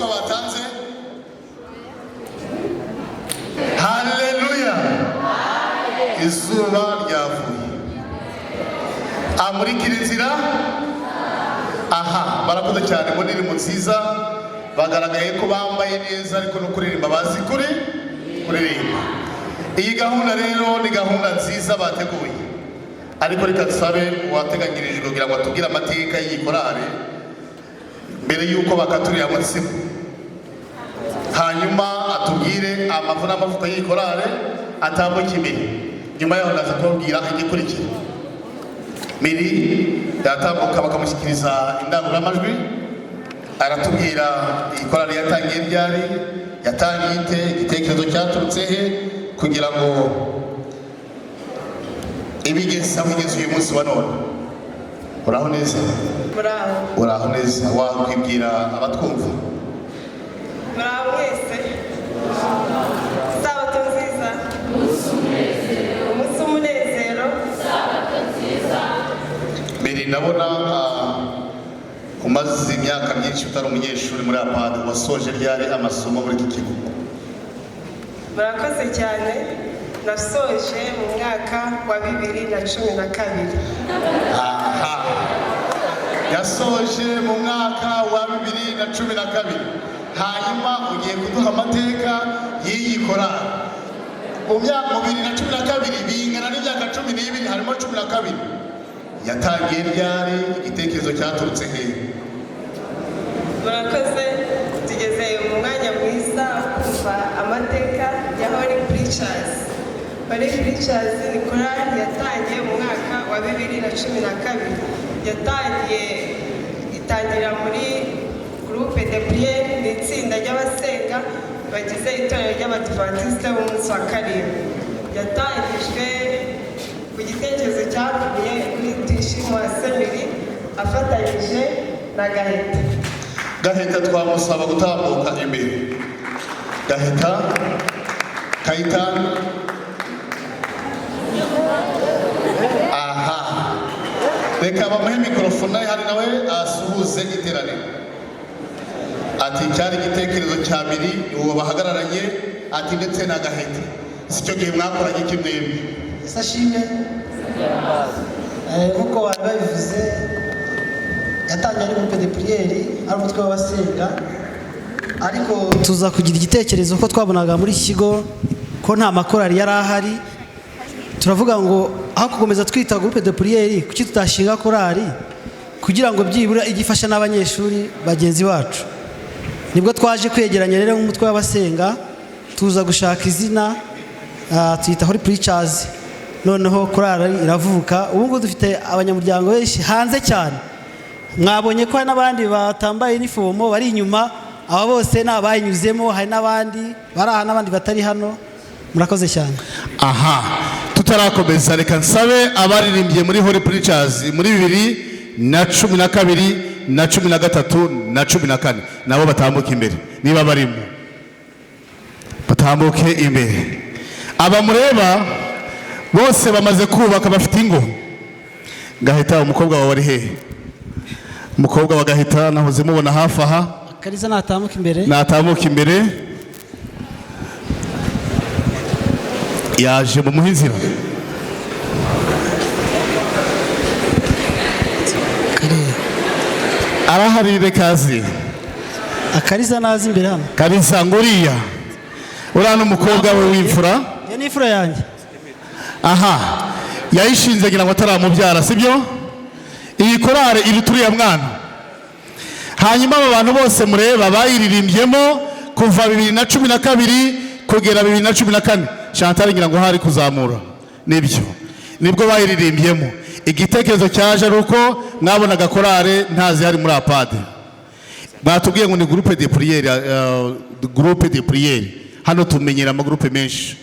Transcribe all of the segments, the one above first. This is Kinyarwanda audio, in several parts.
Ubutumwa batanze. Haleluya! Izuba ryavuye, amurikira inzira. Aha barakoze cyane mu ndirimbo nziza, bagaragaye ko bambaye neza, ariko no kuririmba bazi kuri kuririmba. Iyi gahunda rero ni gahunda nziza bateguye, ariko reka dusabe uwateganyirijwe kugira ngo atubwire amateka y'iyi korari mbere y'uko bakaturira mutsima, hanyuma atubwire amavu n'amavuta y'iyi korari, atambuka imbere. Nyuma yaho ndaza kubabwira igikurikira. Miri yatambuka, bakamushyikiriza indangururamajwi, aratubwira iyi korari yatangiye ryari, yatangiye ite, igitekerezo cyaturutse he kugira ngo ibigeze aho igeze uyu munsi wa none. Uraho neza? Muraho. Uraho neza. Wakwibwira abatwumva? Muraho mwese. Isabato nziza, umunsi w'umunezero. Mbere ndabona umaze imyaka myinshi utari umunyeshuri muri APADE. Wasoje ryari amasomo muri iki kigo? Murakoze cyane. Nasoje mu mwaka wa 2012. Aha, yasoje mu mwaka wa 2012. Hanyuma ugiye kuduha amateka y'iyi korali mu myaka mu 2012, bingana n'imyaka 12, harimo 12. Yatangiye ryari? Igitekerezo cyaturutse hehe? Murakoze. Tugeze mu mwanya mwiza wo kumva amateka ya Holy Preachers. Holy Preachers ni korali yatangiye mu mwaka wa 2012. Yatangiye, itangira muri groupe de prière, ni itsinda ry'abasenga bagize itorero ry'Abadivantisite b'umunsi wa karindwi. Yatangijwe ku gitekerezo cyavuye kuri Tuyishimo Semiri afatanyije na Gahita. Gahita twamusaba gutambuka imbere. Gahita Kayitani, aha reka bamuhe mikorofone hari nawe asuhuze iteraniro. Ati cyari igitekerezo cya Miri, uwo bahagararanye, ati ndetse na Gahita. Si cyo gihe mwakoranye iki mwembi? Ese ashimwe. Nk'uko bari babivuze, yatangiye ari groupe de prière, ari umutwe w'abasenga, ariko tuza kugira igitekerezo ko twabonaga muri iki kigo ko nta makorari yari ahari. Turavuga ngo aho gukomeza twita groupe de prière, kuki tutashinga korari kugira ngo byibura ijye ifasha n'abanyeshuri bagenzi bacu? Nibwo twaje kwegeranya rero nk'umutwe w'abasenga, tuza gushaka izina, tuyita Holy Preachers. Noneho korali iravuka. Ubu ngubu dufite abanyamuryango benshi hanze cyane. Mwabonye ko hari n'abandi batambaye inifomo bari inyuma. Aba bose ni abayinyuzemo. Hari n'abandi bari aha n'abandi batari hano. Murakoze cyane. Aha tutarakomeza, reka nsabe abaririmbye muri Holy Preachers muri 2012 na 13 na 14 nabo batambuke imbere niba barimo, batambuke imbere. Aba mureba bose bamaze kubaka, bafite ingo. Gahita, umukobwa wawe ari hehe? Umukobwa wa Gahita nahoze mubona hafi aha. Kariza natambuka imbere. Natambuka imbere, yaje mu inzira. Kariya. Arahari, rekazi. Akariza naza imbere hano. Kabisa, nguriya uriya ni umukobwa we w'imfura. Iyo ni imfura yanjye. Aha yayishinze ngira ngo ataramubyara, sibyo? Iyi korale iruta uriya mwana. Hanyuma aba bantu bose mureba bayiririmbyemo kuva 2012 kugera 2014. Chantal ngira ngo hari kuzamura nibyo, nibwo bayiririmbyemo. Igitekerezo cyaje ari uko mwabonaga korale ntazihari muri APADE. Batubwiye ngo ni groupe de prière. Groupe de prière, hano tumenyera amagroupe menshi,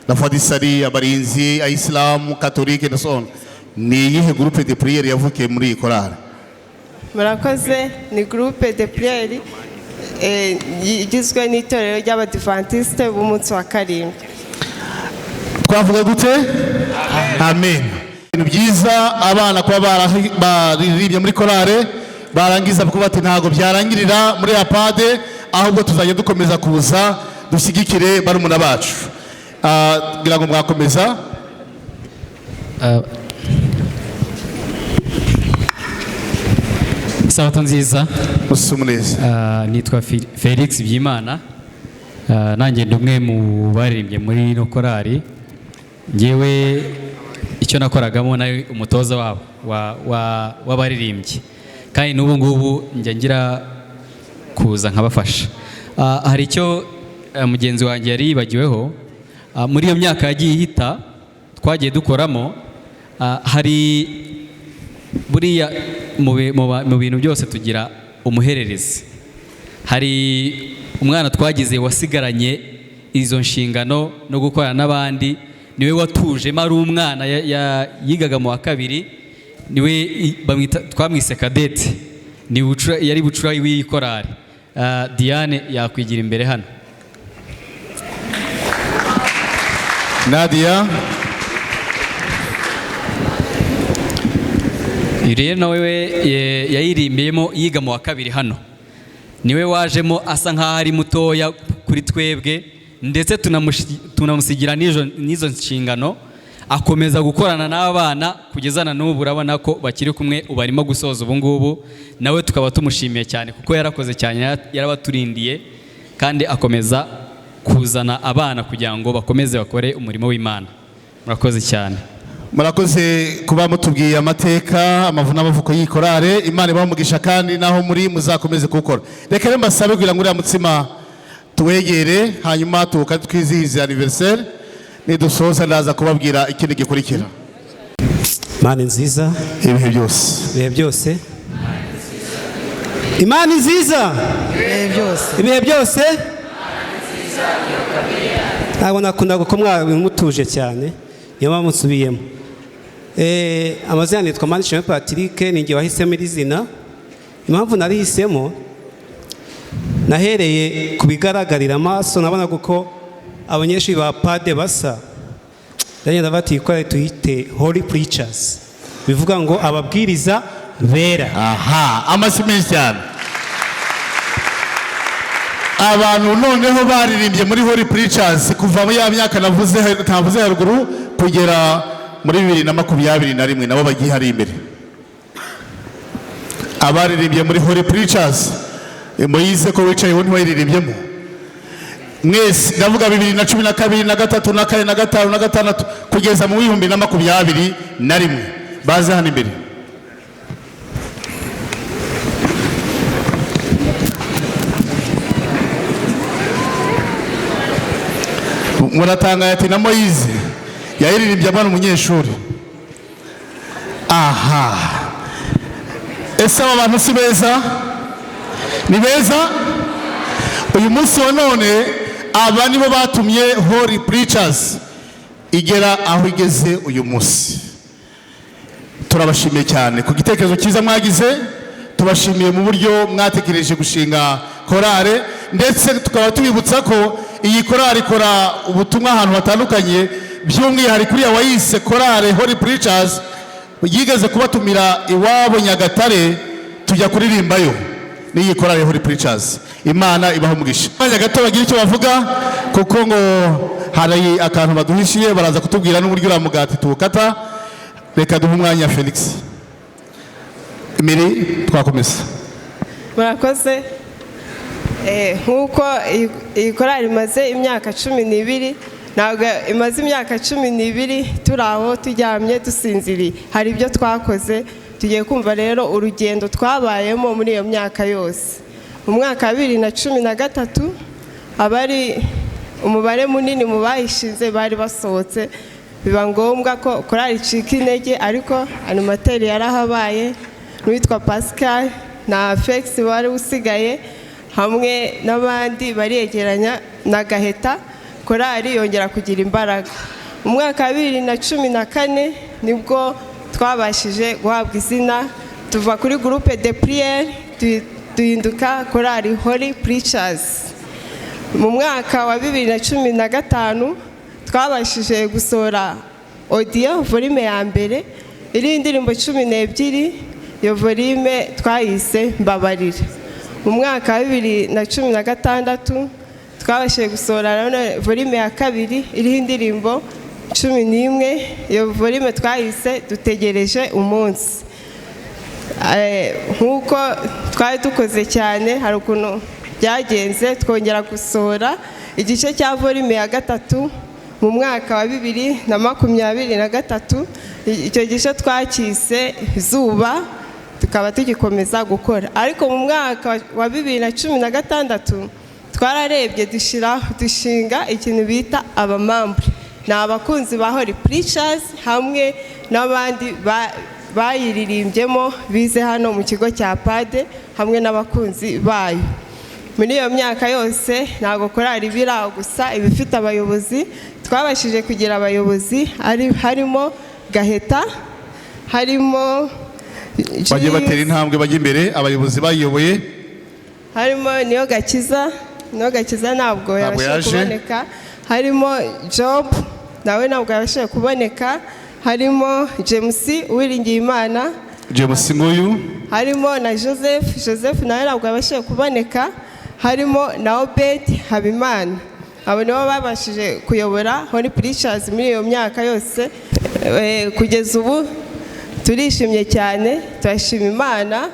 la foi du salut, abarinzi, ayisilamu, catholique na so on. Ni iyihe groupe de prière yavukiye muri iyi korale? Murakoze. Ni groupe de prière igizwe n'itorero ry'Abadivantisite b'umunsi wa karindwi. Twavuga gute? Amen. Ibintu byiza abana kuba baririmbye muri korale, barangiza kuba bati ntabwo byarangirira muri APADE. Ahubwo tuzajya dukomeza kuza dushyigikire barumuna bacu. Ngira ngo mwakomeza. Isabato nziza. Umuneza. Nitwa Felix Byimana. Nanjye ndi umwe mu baririmbye muri ino korali. Ngewe icyo nakoragamo, nari umutoza wabo w'abaririmbyi, kandi n'ubu ngubu njya ngira kuza nkabafasha. Hari icyo mugenzi wanjye yari yibagiweho. Muri iyo myaka yagiye ihita twagiye dukoramo, hari buriya mu bintu byose tugira umuhererezi. Hari umwana twagize wasigaranye izo nshingano no gukorana n'abandi, niwe watujemo ari umwana yigaga mu wa kabiri, niwe bamwita, twamwise Kadete, ni bucura, yari bucura w'iyi korali. Diane yakwigira imbere hano. Nadia. Uyu rero nawe we yayirimbiyemo yiga mu wa kabiri hano, niwe wajemo asa nkaho ari mutoya kuri twebwe, ndetse tunamusigira n'izo nshingano, akomeza gukorana n'abana kugeza na n'ubu. Urabona ko bakiri kumwe, ubu arimo gusoza ubu ngubu. Nawe tukaba tumushimiye cyane kuko yarakoze cyane, yarabaturindiye kandi akomeza kuzana abana kugira ngo bakomeze bakore umurimo w'Imana. Murakoze cyane. Murakoze kuba mutubwiye amateka, amavu n'amavuko y'iyi korale. Imana ibahe umugisha, kandi naho muri muzakomeze kuwukora. Reka rero mbasabe kugira ngo uriya mutsima tuwegere, hanyuma tuwukate, twizihize anniversaire. Nidusoza ndaza kubabwira ikindi gikurikira. Imana nziza. Ibihe byose. Ibihe byose. Imana nziza. Ibihe byose. Ibihe byose. Ntabwo nakundaga ko mwaba mutuje cyane, niyo mpamvu nsubiyemo. Amazina nitwa Manishimwe Patrick, ni njye wahisemo iri zina. Impamvu narihisemo, nahereye ku bigaragarira amaso. Nabonaga uko abanyeshuri ba pade basa, ndagenda bati ko tuyite Holy Preachers, bivuga ngo ababwiriza bera. Aha, amashyi menshi cyane. Abantu noneho baririmbye muri Holy Preachers kuva muri ya myaka navuze, ntavuze haruguru, kugera muri 2021, nabo bagiye hari imbere. Abaririmbye muri Holy Preachers, Moyize ko wicaye ntiwayiririmbyemo? Mwese ndavuga 2012 na gatatu na kane na gatanu na gatandatu kugeza mu 2021, baze hano imbere. Muratangaye ati na Moyize yayiririmbye abana umunyeshuri. Aha, ese aba bantu si beza? Ni beza. Uyu munsi wa none aba nibo batumye Holy Preachers igera aho igeze uyu munsi. Turabashimiye cyane ku gitekerezo cyiza mwagize, tubashimiye mu buryo mwatekereje gushinga korale, ndetse tukaba tubibutsa ko iyi korale ikora ubutumwa ahantu hatandukanye, by'umwihariko uriya wayise korale Holy Preachers yigeze kubatumira iwabo Nyagatare, tujya kuririmbayo n'iyi korale Holy Preachers. Imana ibaha umugisha. Akanya gato bagira icyo bavuga, kuko ngo hari akantu baduhishiye, baraza kutubwira n'uburyo uriya mugati tuwukata. Reka duhe umwanya Felix. Miri, twakomeza. Murakoze. Nk'uko iyi korali imaze imyaka 12, ntabwo imaze imyaka 12 turi aho turyamye dusinziriye, hari ibyo twakoze. Tugiye kumva rero urugendo twabayemo muri iyo myaka yose. Mu mwaka wa 2013, abari umubare munini mu bayishinze bari basohotse, biba ngombwa ko korali icika intege, ariko animateri yarahabaye n'uwitwa Pascal na Felix wari usigaye hamwe n'abandi baregeranya na Gaheta, korali yongera kugira imbaraga. Mu mwaka wa 2014 nibwo twabashije guhabwa izina, tuva kuri groupe de prière duhinduka korali Holy Preachers. Mu mwaka wa 2015 twabashije gusohora audio volume ya mbere iriho indirimbo 12, iyo volume twayise Mbabarira. Mu mwaka wa 2016 twabashije gusohora nanone volume ya kabiri iriho indirimbo 11. Iyo volume twayise "Dutegereje umunsi". Nk'uko twari dukoze cyane, hari ukuntu byagenze twongera gusohora igice cya volume ya gatatu mu mwaka wa 2023. Icyo gice twakise "Zuba", tukaba tugikomeza gukora. Ariko mu mwaka wa 2016 twararebye dushyira dushinga ikintu bita abamembre. Ni abakunzi ba Holy Preachers hamwe n'abandi bayiririmbyemo bize hano mu kigo cya PADE hamwe n'abakunzi bayo. Muri iyo myaka yose ntabwo korali iba iri aho gusa, iba ifite abayobozi. Twabashije kugira abayobozi harimo Gaheta, harimo Bajye batera intambwe bajya imbere, abayobozi bayiyoboye. Harimo Niyo Gakiza. Niyo Gakiza ntabwo Ntabwo yabashije yaje. kuboneka. Harimo Job, nawe ntabwo yabashije kuboneka. Harimo James Uwiringiyimana. James nguyu. Harimo na Joseph. Joseph nawe ntabwo yabashije kuboneka. Harimo na Obed Habimana. Abo nibo babashije kuyobora Holy Preachers muri iyo myaka yose. Kugeza ubu turishimye cyane, turashima Imana,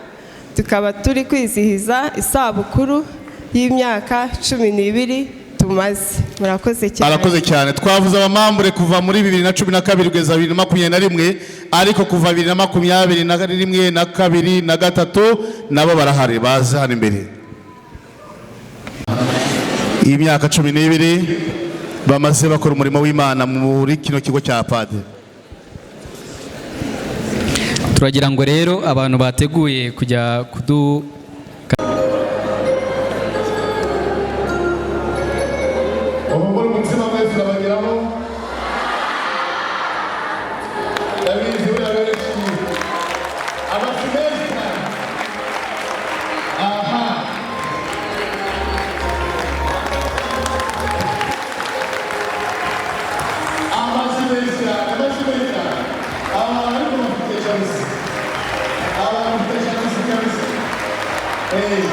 tukaba turi kwizihiza isabukuru y'imyaka 12 tumaze. Murakoze cyane. Arakoze cyane. Twavuze abamembre kuva muri 2012 kugeza 2021, ariko kuva 2021 na kabiri na gatatu nabo barahari, baze hano imbere. Iyi myaka 12 bamaze bakora umurimo w'Imana muri kino kigo cya PADE. Turagira ngo rero abantu bateguye kujya kudu Umugore umutsima mwese urabageraho, ndabizi buriya benshi amafi menshi cyane. Aha, amafi menshi cyane, amafi menshi cyane. Abantu ariko bafite jalousie, abantu bafite jalousie kabisa. Hey.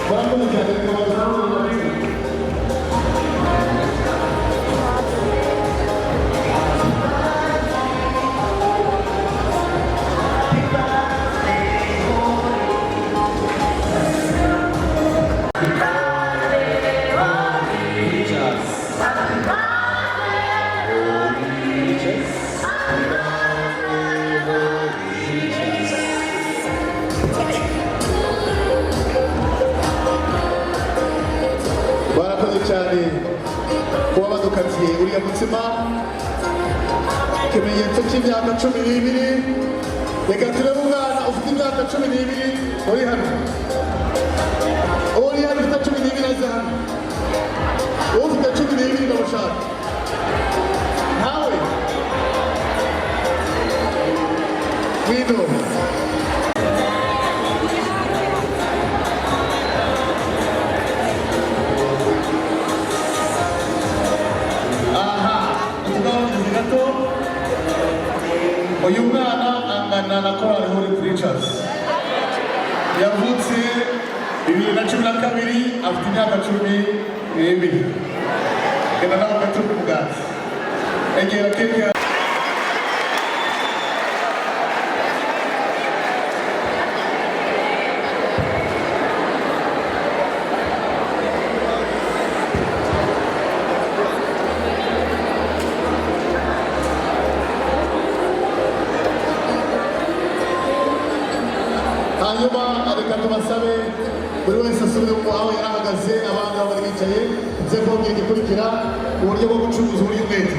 Murakoze cyane, reka bazamure. Barakoze cyane kuba badukatiye uriya mutsima, ikimenyetso cy'imyaka 12. Reka turebe umwana ufite imyaka 12 uri hano. Uri hano ufite 12 aze hano. Ufite 12 ndamushaka. Ntawe. Ngwino. Aha, tugabanyirize gato. Uyu mwana angana na korali Holy Preachers. Yavutse 2012, afite imyaka 12. Genda nawe gato ku mugati, egera keke. Hanyuma reka tubasabe buri wese asubire mu aho yari ahagaze, abandi aho bari bicaye. Nze kubabwira igikurikira, uburyo bwo gucuruza, uburyo umwete.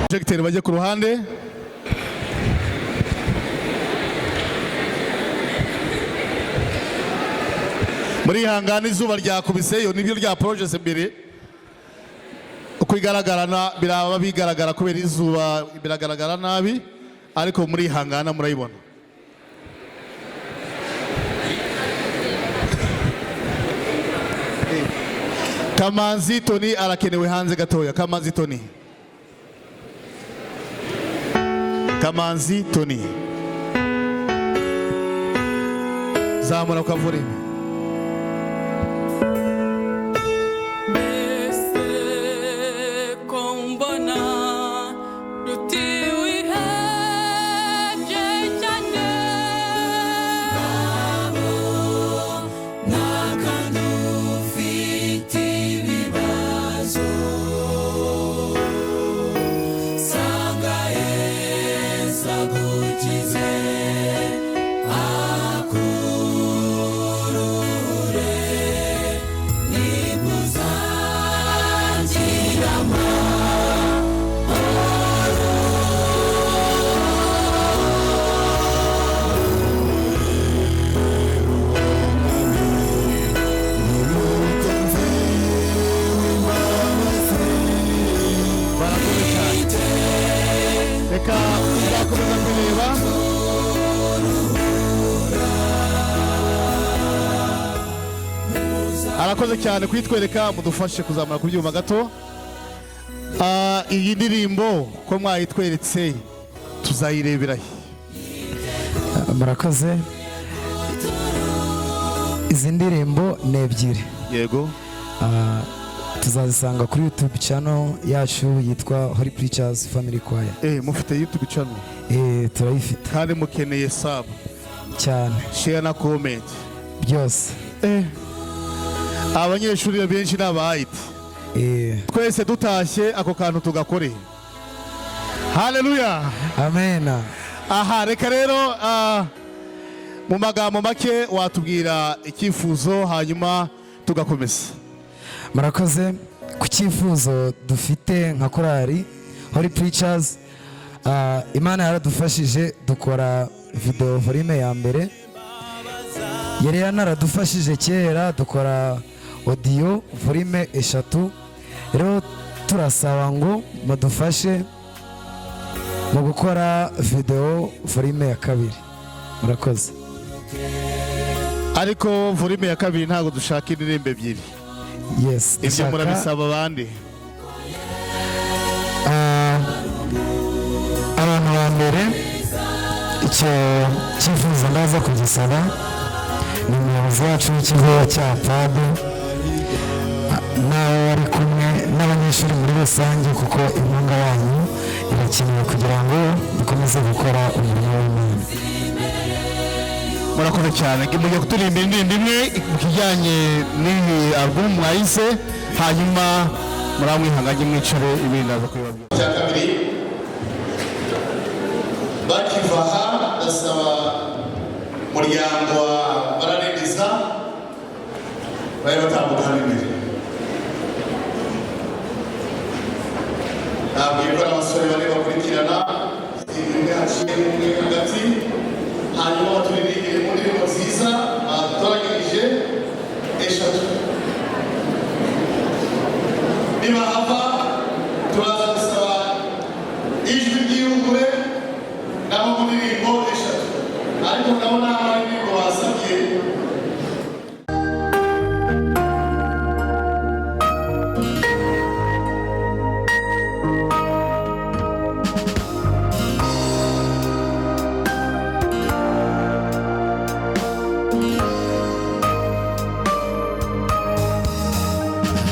Projecteur bajye ku ruhande. Muri ihangane, izuba ryakubiseyo nibyo rya project mbere uko igaragara biraba bigaragara kubera izuba, biragaragara nabi. Ariko murihangana murayibona. Kamanzi Tony arakenewe hanze gatoya. Kamanzi Tony, Kamanzi Tony, zamura ukavurime. Mbese ko mbona ruti wihebye cyane, Kandi ufite ibibazo, sanga Yesu agukize, akurure, nibwo uzagira amahoro. Barakoze cyane. Reka tuzakomeza kureba. Arakoze cyane kuyitwereka. Mudufashe kuzamura ku byuma gato. Iyi ndirimbo ko mwayitweretse, tuzayirebera he? Murakoze. Izi ndirimbo ni ebyiri. Yego. Tuzazisanga kuri YouTube channel yacu yitwa Holy Preachers Family Choir. Mufite YouTube channel? Turayifite. Kandi mukeneye sub cyane, share na comment. Byose. Abanyeshuri benshi ni aba IT. Twese dutashye ako kantu tugakore. Haleluya. Amen. Aha, reka rero mu magambo make watubwira icyifuzo, hanyuma tugakomeza. Murakoze. Ku cyifuzo dufite nka korali Holy Preachers, Imana yaradufashije dukora video volume ya mbere, yari yanaradufashije kera dukora audio volume 3. Rero turasaba ngo mudufashe mu gukora video volume ya 2. Murakoze. Ariko volume ya 2 ntabwo dushaka indirimbo ebyiri. Yes. Ibyo murabisaba abandi. Abantu ba mbere icyo cyifuzo ndaza kugisaba ni umuyobozi wacu w'ikigo cya PAD, nawe wari kumwe n'abanyeshuri muri rusange, kuko inkunga yanyu irakenewe kugira ngo dukomeze gukora umurimo w'Imana. Murakoze cyane. Mugiye kuturirimba indirimbo imwe mu kijyanye n'iyi album mwayise, hanyuma muramwihanganye mwicare, ibindi ndaza kubibabwira. Cya kabiri bakiva aha, ndasaba umuryango wa Bararengiza bari batambuka hano imbere. Nabwiye ko ari abasore bane bakurikirana, umwe haciye umwe hagati, hanyuma baturirimbire mu ndirimbo nziza badutoranyirije 3. Nibahava turaza gusaba ijwi ry'ihumure nabo mu ndirimbo 3, ariko ndabona hari indirimbo basabye.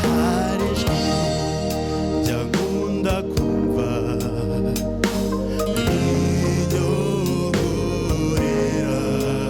Hari ijwi ryakunda kumva rinyongorera.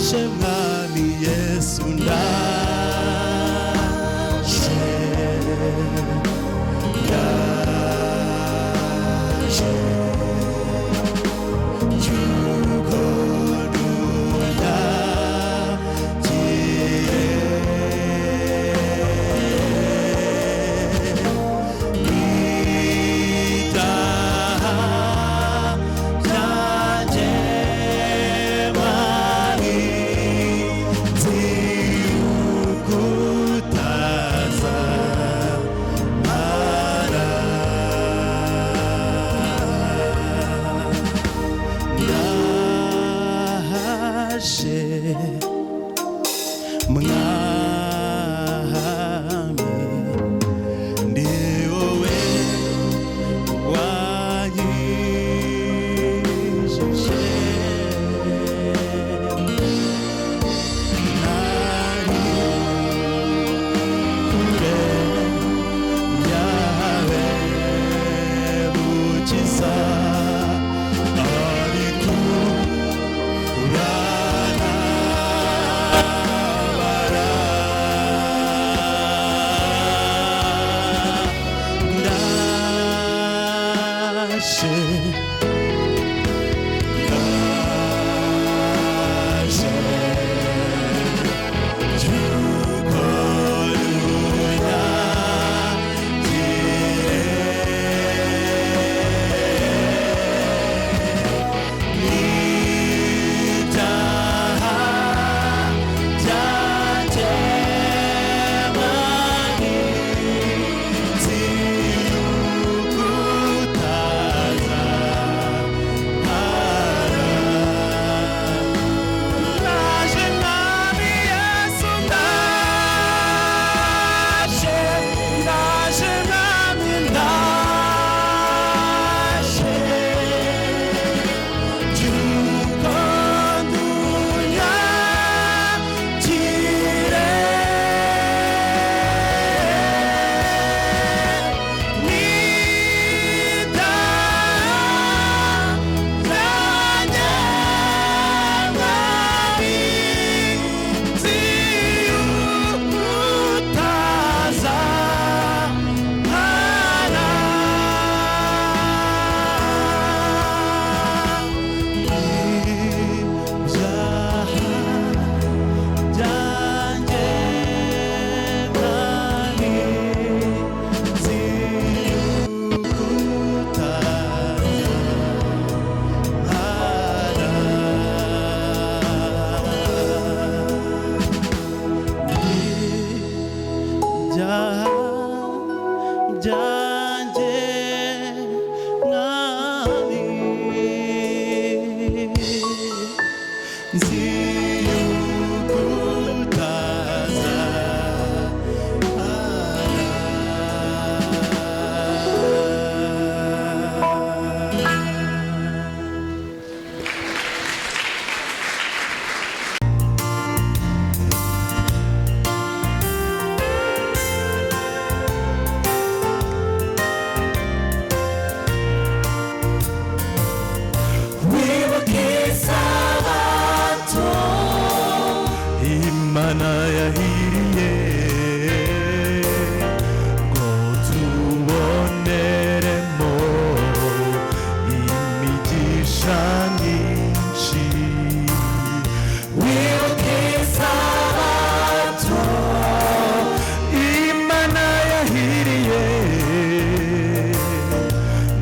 Ndaje mwami Yesu, ndaje, ndaje yuko Ndaje mwami, ni wowe wanyijije, nari kure yawe mukiza, ariko urantabara. Ndaje, ndaje yuko unyakire ibyaha byanjye mwami, nzi yuko utaza Ndaje mwami Yesu, ndaje, ndaje mwami, ndaje yuko ndunyakire n'ibyaha byanjye mwami, nzi yuko utaza mpara. Ibyaha byanjye mwami, nzi yuko utaza ibyaha byanjye mwami, nzi yuko utaza Wibuke isabato Imana yahiriye ngo tuboneremo imigisha myinshi. Wibuke isabato Imana yahiriye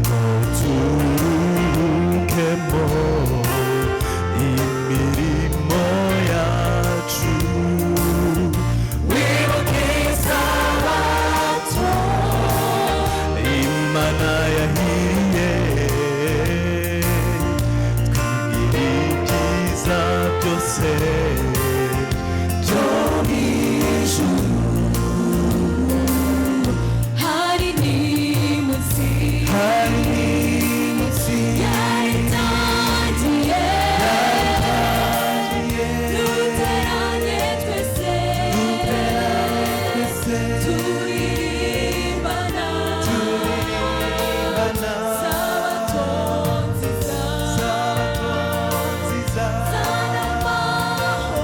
ngo turuhukemo imirimo yacu. Wibuke isabato Imana yahiriye twigira ibyiza byose byo mu ijuru. Hari n'imunsi Hari n'iminsi yaritangiye duteranye twese turirimbana sabato nziza Sabato nziza zana amahoro.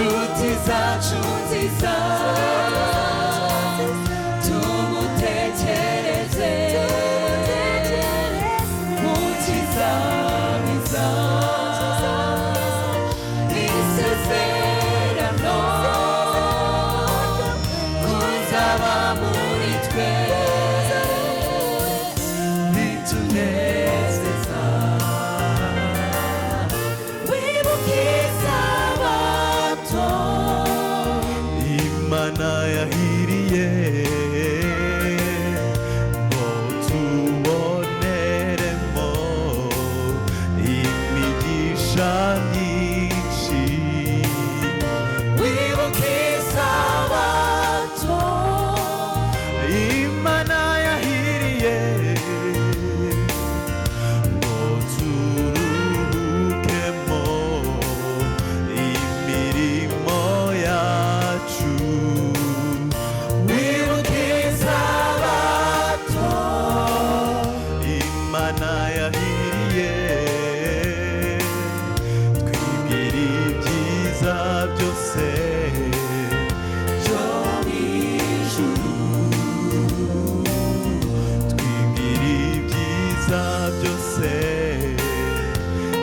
Nshuti zacu nziza, tumutekereze, Mukiza mwiza, isezerano kuzaba muri twe bitunezeza. Wibuke isabato, Imana yahiriye ngo tuboneremo imigisha myinshi. Wibuke isabato, Imana yahiriye ngo turuhukemo imirimo yacu. Wibuke isabato, Imana yahiriye twibwira ibyiza byose byo mu ijuru, twibwira ibyiza byose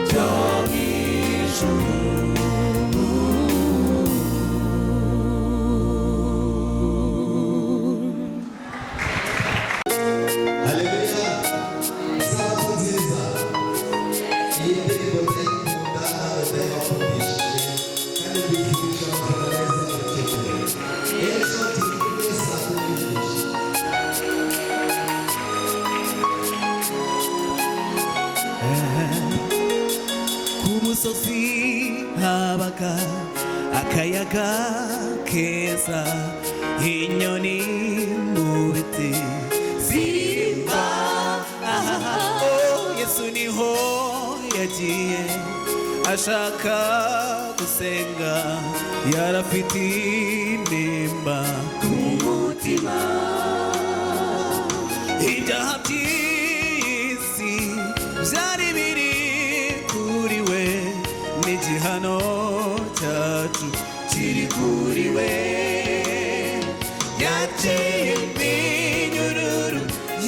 byo mu ijuru. Haleluya. Isabato nziza. Iyi ndirimbo ndayikunda, nawe ndayibakundishije, kandi mbifurije amahoro meza y'ubukeneye. Ejo turi kumwe saa kumi n'igice. Ku musozi habaga akayaga keza, inyoni mu biti ziririmba. Oh, Yesu niho yagiye ashaka gusenga, yarafite intimba ku mutima. Ibyaha by'isi byari biri kuri we, n'igihano cyacu kiri kuri we. Yaciye iminyururu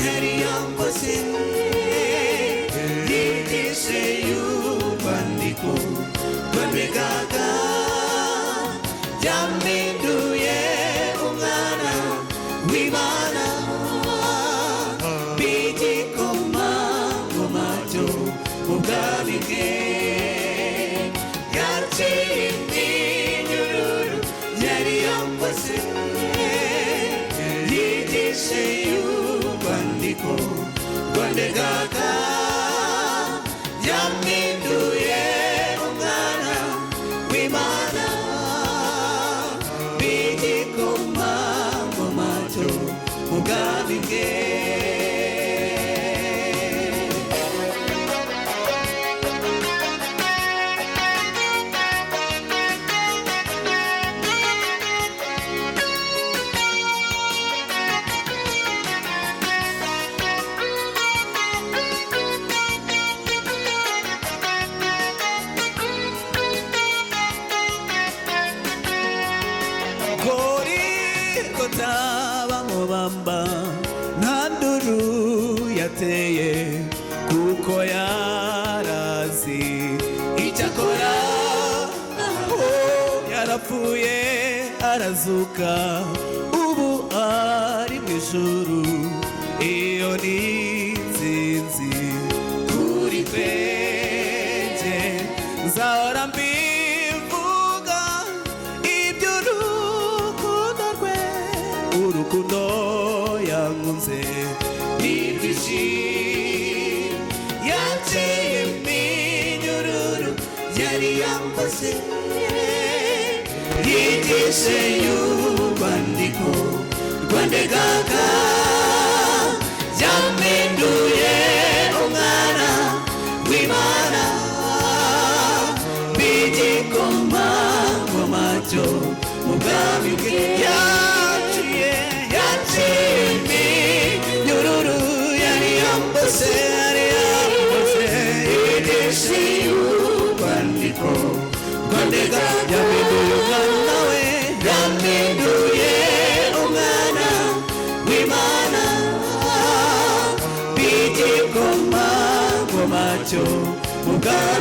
yari yamboshye, yigishe y'urwandiko rwambigaga, yampinduye umwana w'Imana, b'igikomangoma cyo mu bwami bwe. Yaciye iminyururu yari yamboshye, yigishe y'urwandiko rwandegaga, yampinduye umwana w'Imana, b'igikomangoma cyo mu bwami bwe. Gorigota bamubamba, nta nduru yateye, kuko yarazi icyo akora. Oh, yarapfuye arazuka, ubu ari mu ijuru, iyo ni insinzi kuri twenge. Nzahora mbivuga iby'urukundo rwe, urukundo yankunze ni byinshi. Yaciye iminyururu yari yamboshye, yigishe y'urwandiko rwandegaga, yampinduye umwana w'Imana, b'igikomangoma cyo mu bwami bwe. Yaciye, yaciye iminyururu yari yamboshye, yari yamboshye, yigishe y'urwandiko rwandegaga, yampinduye umwana.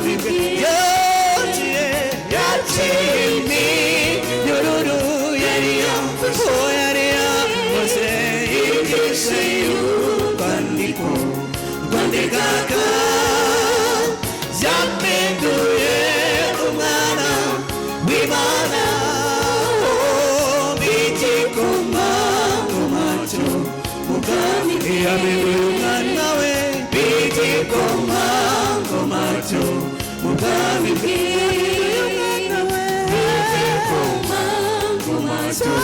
bwami bwe. Yaciye, yaciye iminyururu yari yamfashe, yari yamfashe. Yigishe y'urwandiko rwandikaga, yampinduye umwana w'Imana. Igikomangoma cyo mu bwami bwe, yampinduye umwana we. Igikomangoma cyo mu bwami bwe, umwana we. Igikomangoma cyo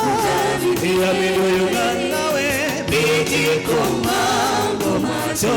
mu bwami bwe, yampinduye umwana we. Igikomangoma cyo